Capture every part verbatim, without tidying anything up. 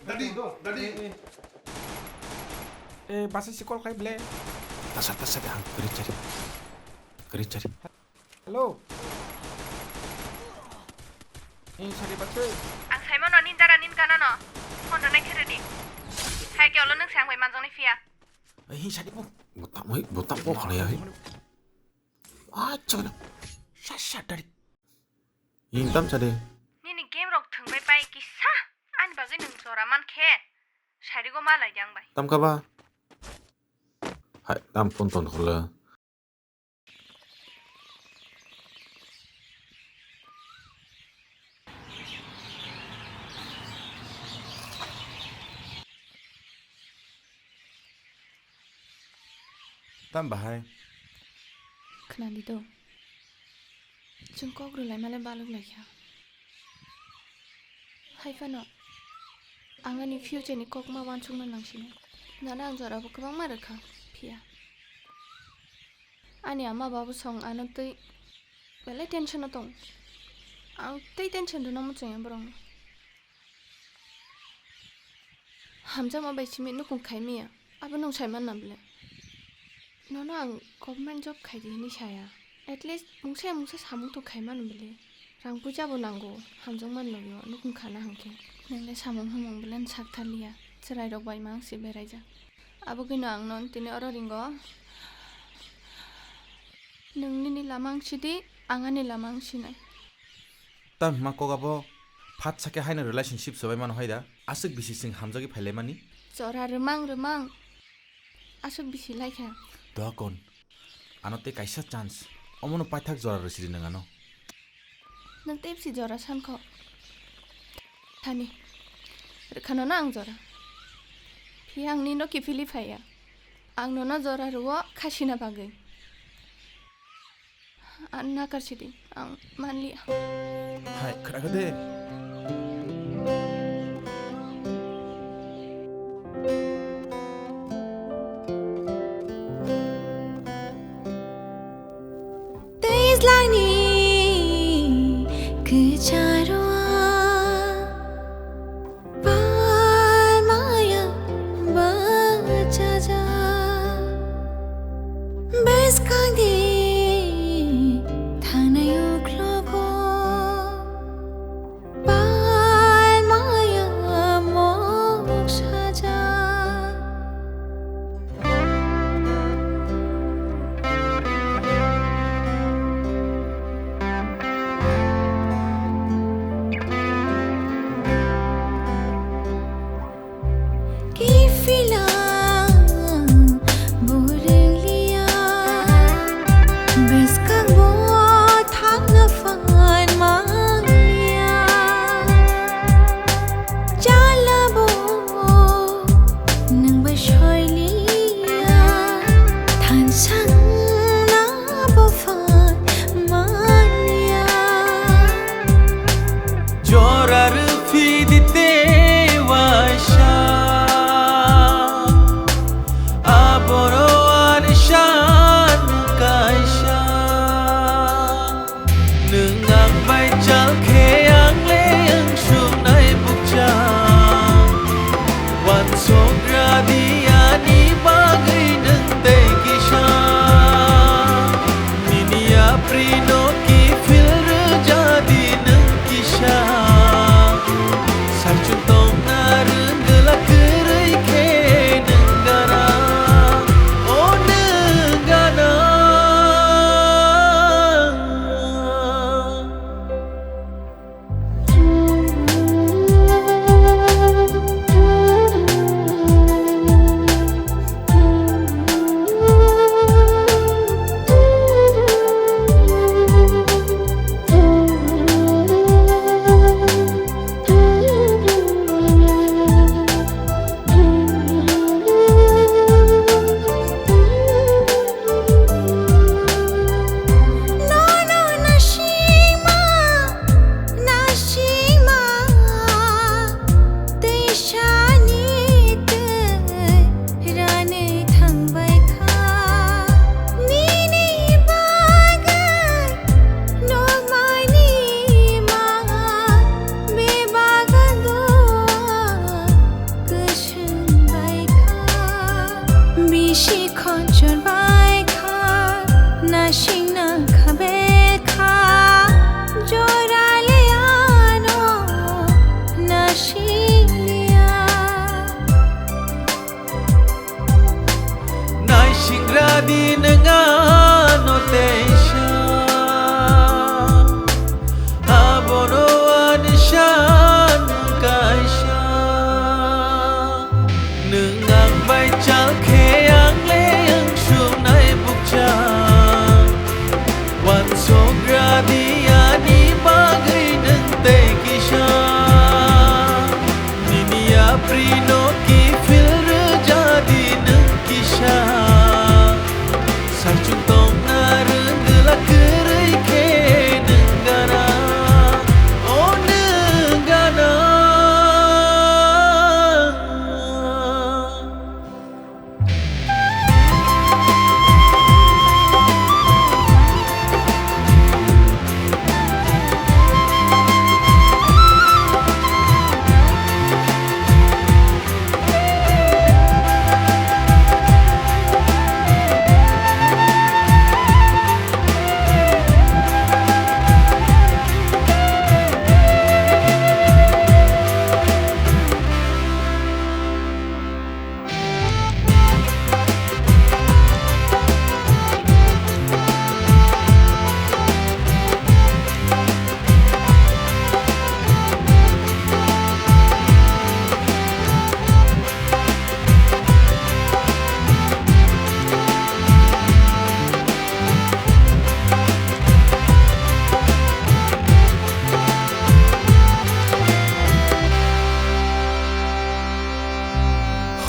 Dadi, dadi. Eh, basa si call khai ble. Tasa, tasa de ang kari chari. Kari chari. Hello. Eh, sari basa. Ang saimano nin dara nin kanano. Phone rwnai khe rwdi. Hai ke olo nwng se ang bai manjaknai phiya. Eh, hi sari bo. Bo tamoi, bo tam bo khana ya, hai. Acha na. Sha, sha, dari. Ing tam chade. Nini game rok thwngbai pai kisa. Ani bagwi nwng jora man khe. Sarigo ma lai di ang bai. Tam kha ba? Hai, tam phone ton khole. Tam bahai. Khwnadi do. Chwng kok rwlaimale balwk laikha. Hai phano, ang ani future ni kok ma uansukna nangsino. Nono ang jora bo kwbangma rwkha, phiya. Ani ama babu song ano twi belai tension o tong. Ang tei tension rwna muchungya borokno. Hamjakma bai simi nukung khai miya, abo nwng sai manna bwle? Nono ang government job khai di hinwi saya. At least mungsa ya mungsa samung tong khai mano bwle? Rang puisa bo nango, hamjakmani logi o nukung khana hwnkhe. Nwng le samung hamung bwle nwng sak thaliya, chwrai rok bai mang se beraijak. Abo khe no ang non tini oro ringo. Nwng nini lama ang sidi, ang ani lama ang sinai. Tam hima kok abo phat sakhe haino relationship swbai mano hai da? Aswk bisi chwng hamjagwi phailaimani? Chora rwmang rwmang. Aswk bisi laikha. Doakon. Ano tei kaisa chance. Omono paithak jora rwsidi nwng ano. Nwng tei bisi jora sankho. Thani. Rwkhano na ang jora. Phiya ang nino kiphilwi phaiya. Ang nono jora rwo khasina bagwi. Ang nakar sidi, ang manliya. Hai, khwnakhwde. Twijlangni kwcharo. Palmaya bachajak, bwskangni thangnai uklogo. Palmaya mok sajak. Nwng ang bai chal khe ang le wng swngnai bukcha. Uansukgra di ani bagwi nwng tei kisa. Nini yapri no kiphil rwja di nwng kisa. Saichung tongna rwngwla kwrwi khe nwng gana, o nwng gana.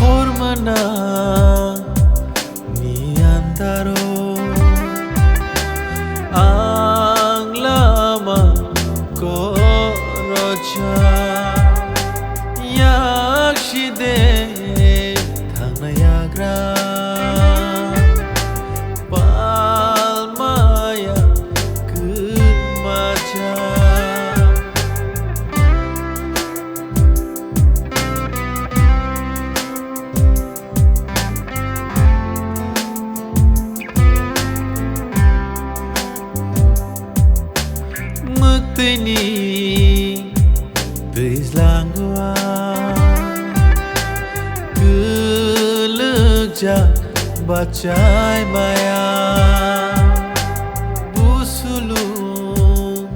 Hor manang ni andaro ang lama korocha, yak side thangna yagra palmaya kwmacha. Mwktwini twijlango ang kwlwkjak bachai maya. Busulung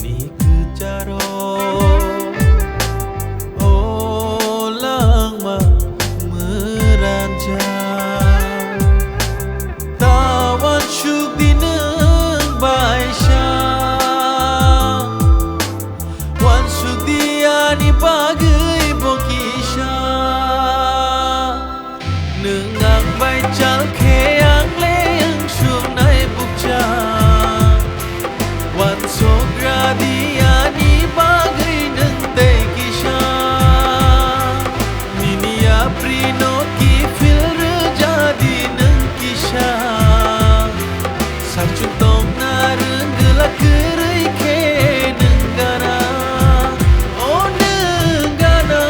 ni kwcharo o langma mwranja. Ta uansuk di nwng baisa, uansuk di ani bagwi bo kisa. Nwng ang bai chal khe ang le wng swngnai bukcha. Uansukgra di ani bagwi nwng tei kisa. Nini yapri no kiphil rwja di nwng kisa. Saichung tongna rwngwla kwrwi khe nwng gana, o nwng gana.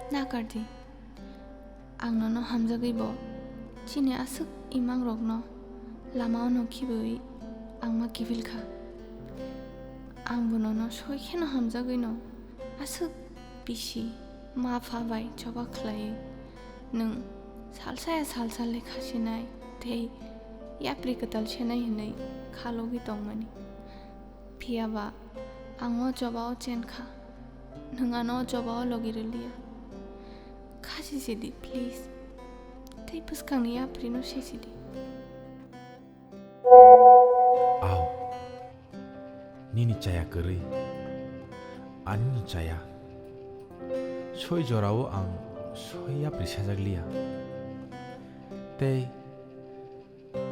Nakardi, ang nono hamjagwi bo chini aswk imangrokno lamao no khibiwi ang ma kiphil kha. Ang bo nono soi kheno hamjagwino aswk bisi ma pha bai choba khlaiwi nwng salsa ya salsa lekha sinai tei yapri kwtal senai hwnwi khalogwi tongmani. Phiya ba ang o choba o chen kha, nwng ano o choba o logi rwliya. Kha sisidi, please. Tei bwskangni yaprino sisidi. Au, nini chaya kwrwi, anini chaya. Soi jorao ang soi yapri sajak liya. Tei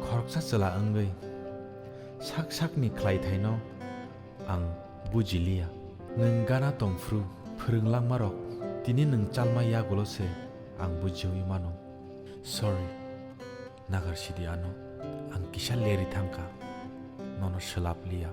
khoroksa chwla wngwi sak sakni khlaithaino ang buji liya. Nwng gana tong phru, phwrwnglanmarok tini nwng chalma yagulo se ang bujiwi mano. Sorry, nagar sidi ano. Ang kisa leri thangkha, nono swlap liya.